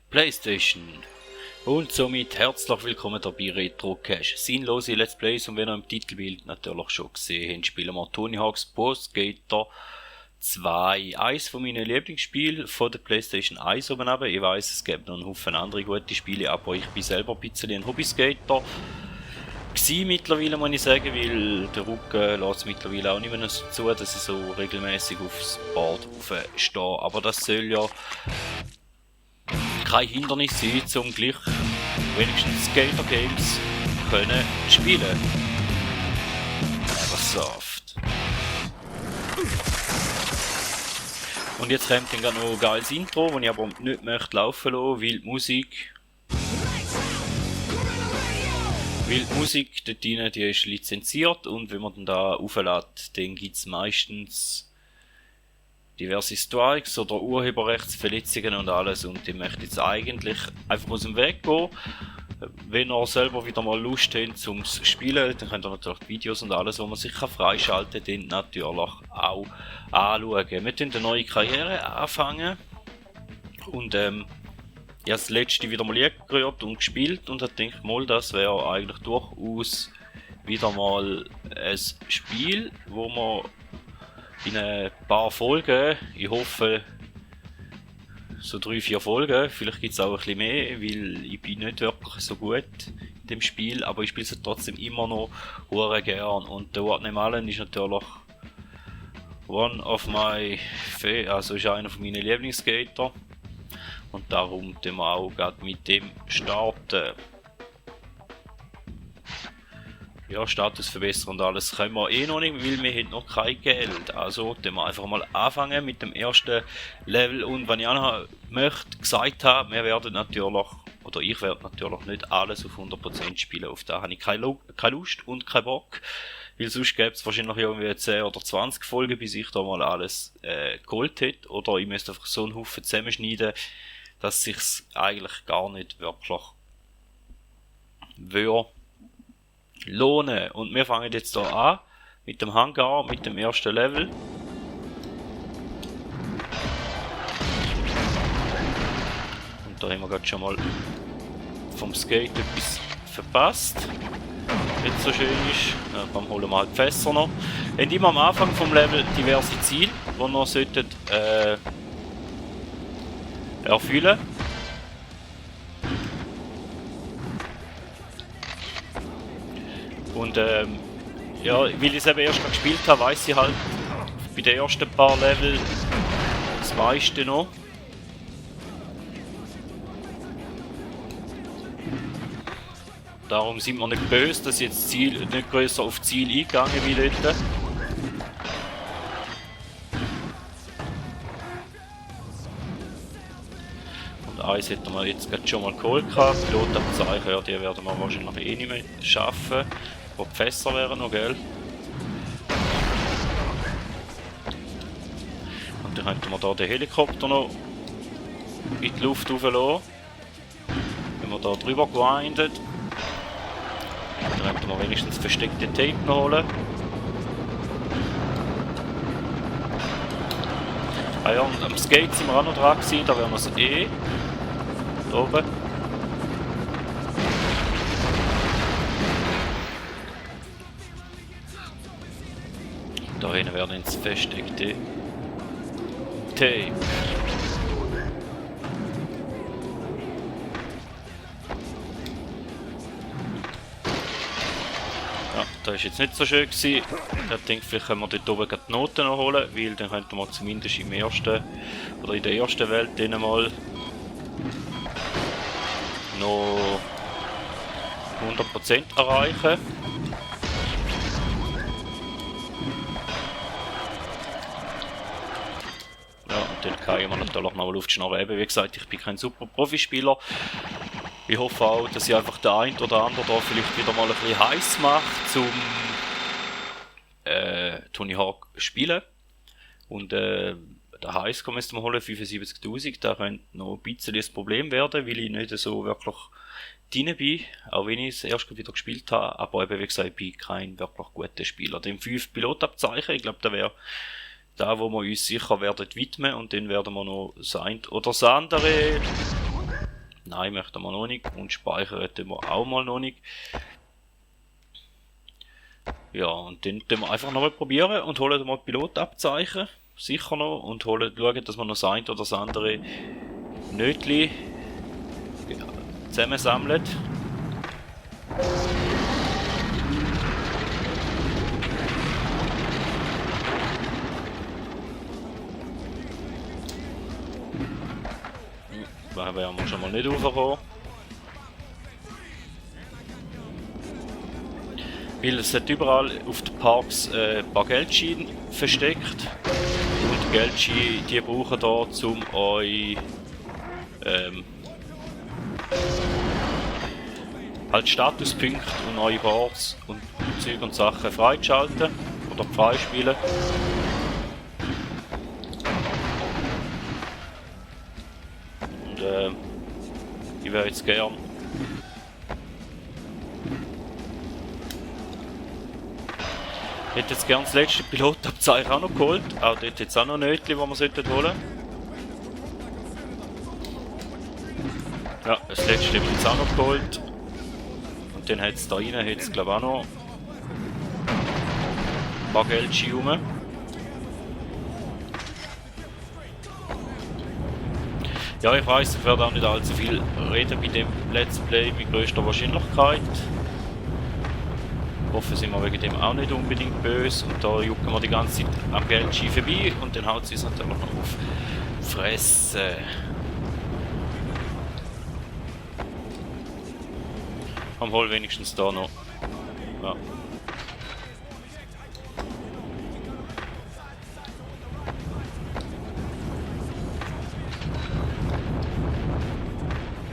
PlayStation. Und somit herzlich willkommen bei Retro Cash. Sinnlose Let's Plays, und wenn ihr im Titelbild natürlich schon gesehen habt, spielen wir Tony Hawk's Pro Skater 2. Eines von meinen Lieblingsspielen von der PlayStation 1 oben runter. Ich weiss, es gibt noch einen Haufen andere gute Spiele, aber ich bin selber ein bisschen ein Hobbyskater gewesen mittlerweile, muss ich sagen, weil der Rücken lässt es mittlerweile auch nicht mehr so zu, dass ich so regelmäßig aufs Board stehe. Aber das soll ja kein Hindernis sein, um gleich wenigstens Skater Games können spielen. Eversoft. Und jetzt kommt dann noch ein geiles Intro, das ich aber nicht möchte laufen lassen, weil die Musik dort rein, die ist lizenziert, und wenn man dann da auflädt, dann gibt es meistens diverse Strikes oder Urheberrechtsverletzungen und alles, und die möchte jetzt eigentlich einfach aus dem Weg gehen. Wenn ihr selber wieder mal Lust habt zum Spielen, dann könnt ihr natürlich die Videos und alles, wo man sich freischalten kann, dann natürlich auch anschauen. Wir können eine neue Karriere anfangen, und ich habe das letzte wieder mal gerührt und gespielt und dachte mal, das wäre eigentlich durchaus wieder mal ein Spiel, wo man in ein paar Folgen, ich hoffe so 3-4 Folgen, vielleicht gibt es auch ein bisschen mehr, weil ich bin nicht wirklich so gut in dem Spiel, aber ich spiele es trotzdem immer noch sehr gern, und der Watney Mullen ist natürlich ist einer von meinen Lieblingsskater, und darum tun wir auch gerade mit dem starten. Ja, Status verbessern und alles können wir noch nicht, weil wir haben noch kein Geld. Also tun wir einfach mal anfangen mit dem ersten Level, und wenn ich auch noch gesagt habe, wir werden natürlich, oder ich werde natürlich nicht alles auf 100% spielen, auf da habe ich keine Lust und keinen Bock, weil sonst gäbe es wahrscheinlich irgendwie 10 oder 20 Folgen, bis ich da mal alles geholt hätte, oder ich müsste einfach so einen Haufen zusammenschneiden, dass sich's eigentlich gar nicht wirklich lohnen. Und wir fangen jetzt hier an mit dem Hangar, mit dem ersten Level. Und da haben wir gerade schon mal vom Skate etwas verpasst. Nicht so schön ist. Ja, dann holen wir halt die Fässer noch. Wir haben immer am Anfang vom Level diverse Ziele, die wir sollten erfüllen. Und ja, weil ich es eben erst mal gespielt habe, weiss ich halt bei den ersten paar Level das meiste noch. Darum sind wir nicht böse, dass ich jetzt nicht grösser auf Ziel eingegangen wie dort. Eins hätten wir jetzt gerade schon mal geholt. Pilotabzeichen, ja, die werden wir wahrscheinlich eh nicht mehr schaffen. Aber die Fässer wären noch, gell? Und dann könnten wir hier den Helikopter noch in die Luft rauflassen. Wenn wir hier drüber grindet, dann könnten wir wenigstens versteckte Tape noch holen. Ah ja, und am Skate sind wir auch noch dran gewesen, da wären wir es eh. Da oben. Da hinten werden ins versteckte Tape. Ja, das war jetzt nicht so schön gewesen. Ich denke, vielleicht können wir dort oben die Noten noch holen, weil dann könnten wir zumindest im ersten oder in der ersten Welt dann mal noch 100% erreichen. Ja, und dann kann ich mir natürlich noch mal Luft schnarren. Wie gesagt, ich bin kein super Profispieler. Ich hoffe auch, dass ich einfach der ein oder andere da vielleicht wieder mal ein bisschen heiß mache zum Tony Hawk spielen. Und der Highscore müsste man holen, 75.000. Da könnte noch ein bisschen das Problem werden, weil ich nicht so wirklich drin bin, auch wenn ich es erst wieder gespielt habe. Aber eben, wie gesagt, ich bin kein wirklich guter Spieler. Den 5 Pilotabzeichen, ich glaube, da wäre da, wo wir uns sicher werden widmen, und dann werden wir noch das eine oder das andere Nein, möchten wir noch nicht. Und speichern tun wir auch mal noch nicht. Ja, und dann tun wir einfach nochmal probieren und holen mal Pilotabzeichen. Sicher noch. Und schauen, dass wir noch das eine oder das andere Nötli zusammensammeln. Da werden wir schon mal nicht raufkommen. Weil es hat überall auf den Parks ein paar Geldscheine versteckt. Und die Geldscheine, die brauchen da, um euch halt Statuspunkte und eure Boards und Zeug und Sachen freizuschalten oder freispielen. Und ich wäre jetzt gern ich hätte jetzt gern das letzte Pilotabzeichen auch noch geholt. Auch dort jetzt auch noch Nötchen, die wir holen sollten. Ja, das letzte haben wir jetzt auch noch geholt. Und dann hat es da rein, glaube ich auch noch ein paar Geldscheine rum. Ja, ich weiss, ich werde auch nicht allzu viel reden bei dem Let's Play mit größter Wahrscheinlichkeit. Ich hoffe, sind wir wegen dem auch nicht unbedingt böse. Und da jucken wir die ganze Zeit am Geldschein vorbei und dann haut sie es natürlich noch auf Fresse. Komm, hol wenigstens da noch. Ja.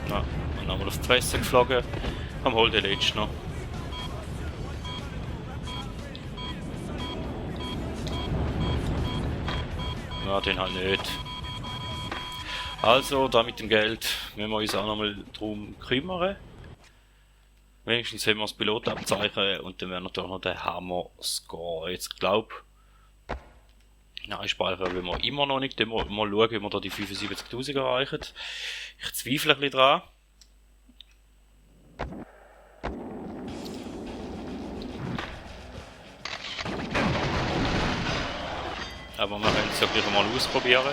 Ja, und dann mal auf die Fresse geflogen. Komm, hol den letzten noch. Ja, den halt nicht. Also, da mit dem Geld müssen wir uns auch nochmal drum kümmern. Wenigstens haben wir das Pilotabzeichen und dann wäre natürlich noch der Hammer-Score. Jetzt glaube nein, speichern will wir immer noch nicht. Dann mal schauen, wie wir da die 75.000 erreichen. Ich zweifle ein bisschen dran. Aber wir können es ja gleich mal ausprobieren.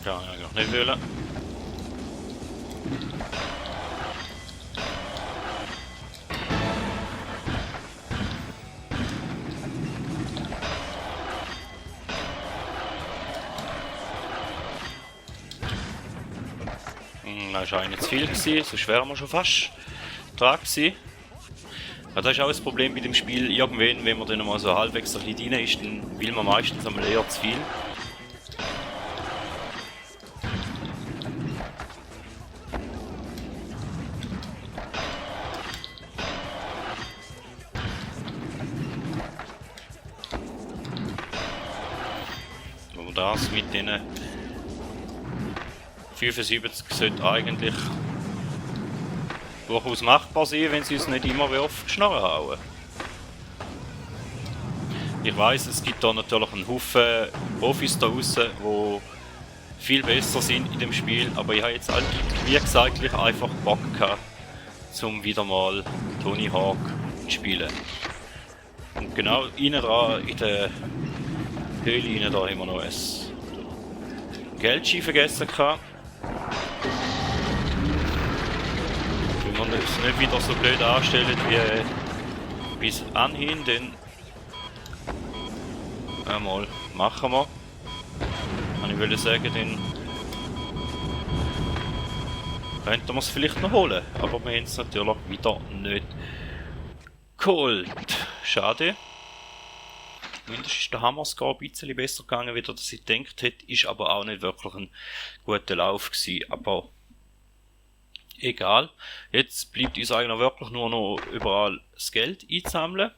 Kann ich eigentlich nicht wollen. Das war eigentlich zu viel gewesen, sonst wären wir schon fast dran gewesen. Ja, das ist auch das Problem bei dem Spiel. Irgendwann, wenn man dann mal so halbwegs so drin ist, dann will man meistens einmal eher zu viel. Aber das mit den 75 sollte eigentlich durchaus machbar sein, wenn sie uns nicht immer wieder auf die Schnarre hauen. Ich weiss, es gibt da natürlich einen Haufen Profis da draussen, die viel besser sind in dem Spiel, aber ich habe jetzt halt, wie gesagt, einfach Bock gehabt, um wieder mal Tony Hawk zu spielen. Und genau innen dran, in der Höhle innen da haben wir noch ein Geldschein vergessen gehabt. Wenn wir es nicht wieder so blöd anstellen wie bis anhin, dann einmal machen wir. Und ich würde sagen, dann könnten wir es vielleicht noch holen, aber wir haben es natürlich wieder nicht geholt. Schade. Mindestens ist der Hammer-Score ein bisschen besser gegangen, wie das ich gedacht hätte, ist aber auch nicht wirklich ein guter Lauf gewesen, aber egal. Jetzt bleibt uns eigentlich wirklich nur noch überall das Geld einzusammeln.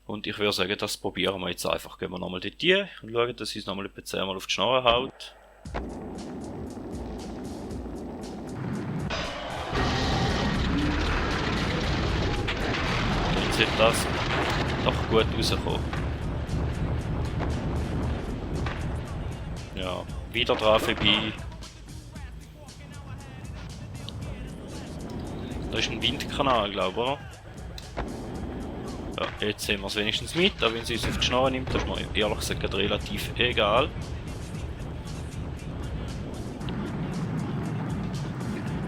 Und ich würde sagen, das probieren wir jetzt einfach. Gehen wir nochmal dort hin und schauen, dass sie es nochmal etwa 10 Mal auf die Schnarre haut. Dann sieht das doch gut rauskommen. Ja, wieder dran vorbei. Da ist ein Windkanal, glaube ich, oder? Ja, jetzt sehen wir es wenigstens mit, aber wenn sie uns auf die Schnarre nimmt, das ist mir ehrlich gesagt relativ egal.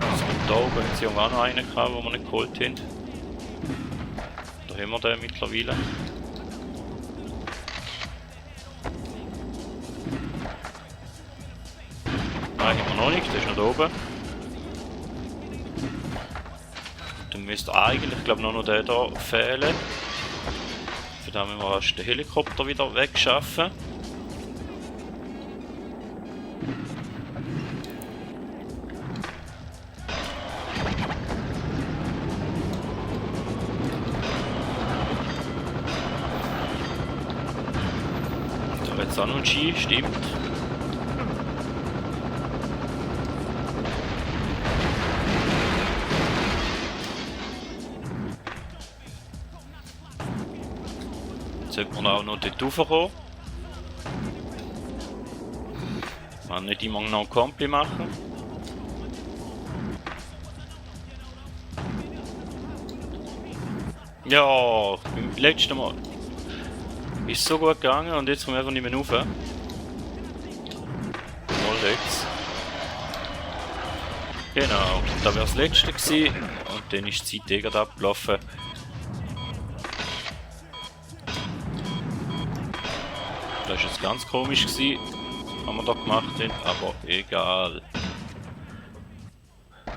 Also da oben haben sie auch noch einen gehabt, den wir nicht geholt haben. Da haben wir den mittlerweile. Nein, haben wir noch nicht, der ist noch da oben. Dann müsste eigentlich, glaube ich, nur noch der hier fehlen. Für den müssen wir erst den Helikopter wieder wegschaffen. Da jetzt auch noch ein Ski, stimmt. Sollte man auch noch dort raufkommen. Man nicht immer noch ein Kompi machen. Ja, beim letzten Mal ist es so gut gegangen und jetzt kommen wir einfach nicht mehr rauf. Mal jetzt. Genau, da wäre das letzte gewesen und dann ist die Zeit irgendwie abgelaufen. Das war jetzt ganz komisch gewesen, was wir da gemacht haben, aber egal.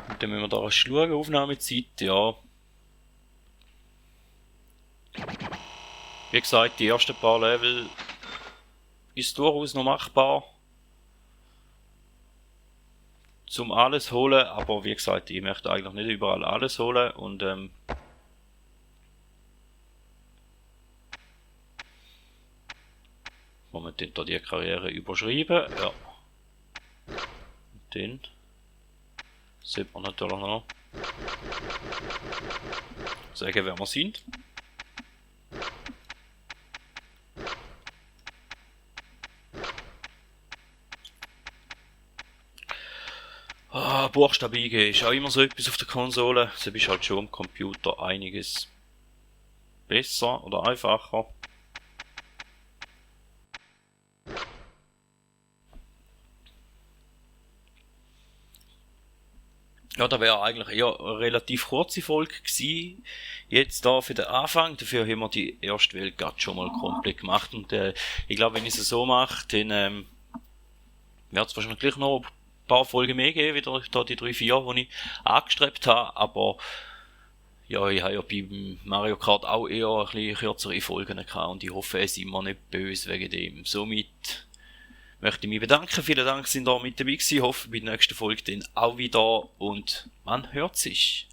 Und dann müssen wir da erst schauen, Aufnahmezeit, ja. Wie gesagt, die ersten paar Level ist durchaus noch machbar. Zum alles holen, aber wie gesagt, ich möchte eigentlich nicht überall alles holen und Moment, da die Karriere überschreiben, ja. Und dann sieht man natürlich noch sagen, wer wir sind. Buchstaben eingeben ist auch immer so etwas auf der Konsole. So bist halt schon am Computer einiges besser oder einfacher. Ja, da wäre eigentlich eher eine relativ kurze Folge gewesen. Jetzt da für den Anfang. Dafür haben wir die erste Welt gerade schon mal komplett gemacht. Und ich glaube, wenn ich es so mache, dann wird es wahrscheinlich gleich noch ein paar Folgen mehr geben, wieder da die 3-4, die ich angestrebt habe. Aber ja, ich habe ja beim Mario Kart auch eher ein bisschen kürzere Folgen gehabt. Und ich hoffe, es ist immer nicht böse wegen dem. Somit möchte ich mich bedanken. Vielen Dank, dass ihr da mit dabei gewesen. Ich hoffe, bei der nächsten Folge dann auch wieder und man hört sich.